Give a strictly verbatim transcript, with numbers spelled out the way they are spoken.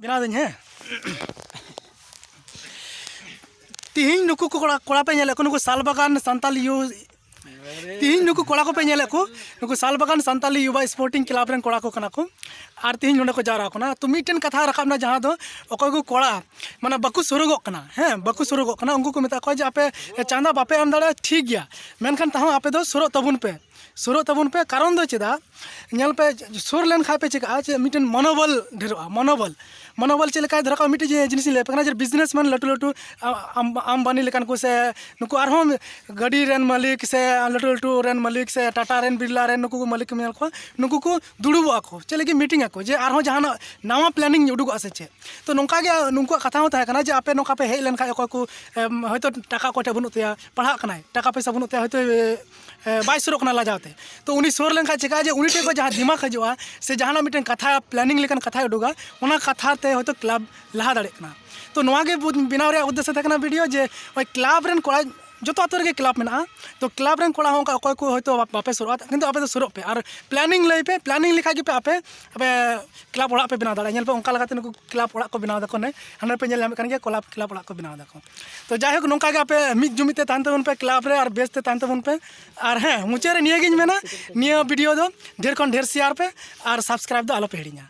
ᱵᱮᱱᱟᱣ ᱫᱟᱹᱧ, ᱦᱮᱸ᱾ ᱛᱤᱦᱤᱧ ᱱᱩᱠᱩ ᱠᱚ ᱠᱚᱲᱟ, ᱠᱚᱲᱟ ᱯᱮ ᱧᱮᱞᱮᱫ ᱠᱚ, ᱱᱩᱠᱩ ᱥᱟᱞ ᱵᱟᱜᱟᱱ ᱥᱟᱱᱛᱟᱞᱤ ᱭᱩ-, ᱛᱤᱦᱤᱧ ᱱᱩᱠᱩ ᱠᱚᱲᱟ ᱠᱚᱯᱮ ᱧᱮᱞᱮᱫ ᱠᱚ, ᱱᱩᱠᱩ ᱥᱟᱞ ᱵᱟᱜᱟᱱ ᱥᱟᱱᱛᱟᱞᱤ ᱭᱩᱵᱟ ᱥᱯᱳᱨᱴᱤᱝ ᱠᱞᱟᱵᱽ ᱨᱮᱱ ᱠᱚᱲᱟ ᱠᱚ ᱠᱟᱱᱟ ᱠᱚ᱾ ᱟᱨ ᱛᱤᱦᱤᱧ ᱱᱚᱰᱮ ᱠᱚ ᱡᱟᱣᱨᱟ ᱠᱟᱱᱟ᱾ ᱛᱚ, ᱢᱤᱫᱴᱮᱱ ᱠᱟᱛᱷᱟ ᱨᱟᱠᱟᱵ ᱮᱱᱟ, ᱡᱟᱦᱟᱸ ᱫᱚ ᱚᱠᱚᱭ ᱠᱚ ᱠᱚᱲᱟ, ᱢᱟᱱᱮ, ᱵᱟᱠᱚ ᱥᱩᱨᱩᱜᱚᱜ ᱠᱟᱱᱟ, ᱦᱮᱸ, ᱵᱟᱠᱚ ᱥᱩᱨᱩᱜᱚᱜ ᱠᱟᱱᱟ, ᱩᱱᱠᱩ ᱠᱚ ᱢᱮᱛᱟ ᱠᱚᱣᱟ ᱡᱮ, "ᱟᱯᱮ ᱪᱟᱸᱫᱟ ᱵᱟᱯᱮ ᱮᱢ ᱫᱟᱲᱮᱭᱟᱜᱼᱟ, ᱴᱷᱤᱠ ᱜᱮᱭᱟ, ᱢᱮᱱᱠᱷᱟᱱ ᱛᱟᱦᱚᱸ ᱟᱯᱮ ᱫᱚ ᱥᱩᱨᱚᱜ ᱛᱟᱵᱚᱱ ᱯᱮ, ᱥᱩᱨᱚᱜ ᱛᱟᱵᱚᱱ ᱯᱮ᱾" ᱠᱟᱨᱚᱱ ᱫᱚ ᱪᱮᱫᱟᱜ? ᱧᱮᱞ ᱯᱮ, ᱥᱩᱨ ᱞᱮᱱᱠᱷᱟᱱ ᱯᱮ ᱪᱤᱠᱟᱹᱜᱼᱟ, ᱪᱮᱫ ᱢᱤᱫᱴᱮᱱ ᱢᱚᱱᱳᱵᱚᱞ ᱰᱷᱮᱨᱚᱜᱼᱟ, ᱢᱚᱱᱳᱵᱚᱞ᱾ ᱢᱚᱱᱳᱵᱚᱞ ᱪᱮᱫ ᱞᱮᱠᱟᱭ ᱫᱷᱚᱨᱟᱣ ᱠᱟᱜᱼᱟ? ᱢᱤᱫᱴᱮᱡ ᱡᱤᱱᱤᱥ ᱤᱧ ᱞᱟᱹᱭ ᱟᱯᱮ ᱠᱟᱱᱟ, ᱡᱮ ᱵᱤᱡᱽᱱᱮᱥ ᱢᱮᱱ ᱞᱟᱹᱴᱩ ᱞᱟᱹᱴᱩ, ᱟ-, ᱟᱢ-, ᱟᱢᱵᱟᱱᱤ ᱞᱮᱠᱟᱱ ᱠᱚ ᱥᱮ ᱱᱩᱠᱩ ᱟᱨᱦᱚᱸ ᱜᱟᱹᱰᱤ ᱨᱮᱱ ᱢᱟᱹᱞᱤᱠ ᱥᱮ ᱞᱟᱹᱴᱩ ᱞᱟᱹᱴᱩ ᱨᱮᱱ ᱢᱟᱹᱞᱤᱠ ᱥᱮ ᱴᱟᱴᱟ ᱨᱮᱱ, ᱵᱤᱨᱞᱟ ᱨᱮᱱ, ᱱᱩᱠᱩ ᱠᱚ ᱢᱟᱹᱞᱤᱠ ᱮᱢ ᱧᱮᱞ ᱠᱚᱣᱟ, ᱱᱩᱠᱩ ᱠᱚ ᱫᱩᱲᱩᱵᱚᱜᱼᱟ ᱠᱚ, ᱪᱮᱫ ᱞᱟᱹᱜᱤᱫ? ᱢᱤᱴᱤᱝ ᱟᱠᱚ, ᱡᱮ ᱟᱨᱦᱚᱸ ᱡᱟᱦᱟᱱᱟᱜ ᱱᱟᱣᱟ ᱯᱞᱮᱱᱤᱝ ᱩᱰᱩᱠᱚᱜᱼᱟ ᱥᱮ ᱪᱮᱫ᱾ ᱛᱚ, ᱱᱚᱝᱠᱟ ᱜᱮ ᱱᱩᱠᱩᱣᱟᱜ ᱠᱟᱛᱷᱟ ᱦᱚᱸ ᱛᱟᱦᱮᱸ ᱠᱟᱱᱟ ᱡᱮ ᱟᱯᱮ ᱱᱚᱝᱠᱟ ᱯᱮ ᱦᱮᱡ ᱞᱮᱱᱠᱷᱟᱱ ᱚᱠᱚᱭ ᱠᱚ, ᱮᱢ, ᱦᱚᱭᱛᱳ ᱴᱟᱠᱟ ᱚᱠᱚᱭ ᱴᱷᱮᱱ ᱵᱟᱹᱱᱩᱜ ᱛᱟᱭᱟ, ᱯᱟᱲᱦᱟᱜ ᱠᱟᱱᱟᱭ, ᱴᱟᱠᱟ ᱯᱚᱭᱥᱟ ᱵᱟᱹᱱᱩᱜ ᱛᱟᱭᱟ, ᱦᱚᱭᱛᱳ, ᱮ, ᱮ, ᱵᱟᱭ ᱥᱩᱨᱚᱜ ᱠᱟᱱᱟ ᱞᱟᱡᱟᱣ ᱛᱮ᱾ ᱛᱚ, ᱩᱱᱤ ᱥᱩᱨ ᱞᱮᱱᱠᱷᱟᱱ ᱪᱮᱠᱟᱜᱼᱟ ᱡᱮ ᱩᱱᱤ ᱴᱷᱮᱱ ᱠᱷᱚᱱ ᱡᱟᱦᱟᱸ ᱫᱤᱢᱟᱜᱽ ᱦᱤᱡᱩᱜᱼᱟ ᱥᱮ ᱡᱟᱦᱟᱱᱟᱜ ᱢᱤᱫᱴᱮᱱ ᱠᱟᱛᱷᱟ, ᱯᱞᱮᱱᱤᱝ ᱞᱮᱠᱟᱱ ᱠᱟᱛᱷᱟᱭ ᱩᱰᱩᱠᱟ, ᱚᱱᱟ ᱠᱟᱛᱷᱟ ᱛᱮ ᱦᱚᱭᱛᱳ ᱠᱞᱟᱵᱽ ᱞᱟᱦᱟ ᱫᱟᱲᱮᱭᱟᱜ ᱠᱟᱱᱟ᱾ ᱛᱚ, ᱱᱚᱣᱟ ᱜᱮ ᱵᱩ-, ᱵᱮᱱᱟᱣ ᱨᱮᱭᱟᱜ ᱩᱫᱽᱫᱮᱥᱥᱚ ᱛᱟᱦᱮᱸ ᱠᱟᱱᱟ ᱵᱷᱤᱰᱤᱭᱳ, ᱡᱮ ᱱᱚᱜᱼᱚᱭ ᱠᱞᱟᱵᱽ ᱨᱮᱱ ᱠᱚᱲᱟ, ᱡᱚᱛᱚ ᱟᱛᱳ ᱨᱮᱜᱮ ᱠᱞᱟᱵᱽ ᱢᱮᱱᱟᱜᱼᱟ, ᱛᱚ, ᱠᱞᱟᱵᱽ ᱨᱮᱱ ᱠᱚᱲᱟ ᱦᱚᱸ ᱚᱱᱠᱟ ᱚᱠᱚᱭ ᱠᱚ ᱦᱚᱭᱛᱳ ᱵᱟ-, ᱵᱟᱯᱮ ᱥᱩᱨᱩᱜᱼᱟ, ᱠᱤᱱᱛᱩ ᱟᱯᱮ ᱫᱚ ᱥᱩᱨᱚᱜ ᱯᱮ ᱟᱨ ᱯᱞᱮᱱᱤᱝ ᱞᱟᱹᱭ ᱯᱮ, ᱯᱞᱮᱱᱤᱝ ᱞᱮᱠᱷᱟᱡ ᱜᱮᱯᱮ ᱟᱯᱮ, ᱟᱯᱮ ᱠᱞᱟᱵᱽ ᱚᱲᱟᱜ ᱯᱮ ᱵᱮᱱᱟᱣ ᱫᱟᱲᱮᱭᱟᱜᱼᱟ᱾ ᱧᱮᱞ ᱯᱮ, ᱚᱱᱠᱟ ᱞᱮᱠᱟᱛᱮ ᱱᱩᱠᱩ ᱠᱞᱟᱵᱽ ᱚᱲᱟᱜ ᱠᱚ ᱵᱮᱱᱟᱣ ᱫᱟᱠᱚ, ᱱᱮ ᱦᱟᱸᱰᱮ ᱯᱮ ᱧᱮᱞ ᱧᱟᱢᱮᱫ ᱠᱟᱱ ᱜᱮᱭᱟ, ᱠᱞᱟᱵᱽ, ᱠᱞᱟᱵᱽ ᱚᱲᱟᱜ ᱠᱚ ᱵᱮᱱᱟᱣ ᱫᱟᱠᱚ᱾ ᱛᱚ, ᱡᱟᱭᱦᱳᱠ, ᱱᱚᱝᱠᱟ ᱜᱮ ᱟᱯᱮ ᱢᱤᱫ ᱡᱩᱢᱤᱫ ᱛᱮ ᱛᱟᱦᱮᱱ ᱛᱟᱵᱚᱱ ᱯᱮ ᱠᱞᱟᱵᱽ ᱨᱮ ᱟᱨ ᱵᱮᱥ ᱛᱮ ᱛᱟᱦᱮᱱ ᱛᱟᱵᱚᱱ ᱯᱮ᱾ ᱟᱨ ᱦᱮᱸ, ᱢᱩᱪᱟᱹᱫ ᱨᱮ ᱱᱤᱭᱟᱹ ᱜᱤᱧ ᱢᱮᱱᱟ, ᱱᱤᱭᱟᱹ ᱵᱷᱤᱰᱤᱭᱳ ᱫᱚ ᱰᱷᱮᱨ ᱠᱷᱚᱱ ᱰᱷᱮᱨ ᱥᱮᱭᱟᱨ ᱯᱮ ᱟᱨ ᱥᱟᱵᱥᱠᱨᱟᱭᱤᱵᱽ ᱫᱚ ᱟᱞᱚ ᱯᱮ ᱦᱤᱲᱤᱧᱟ᱾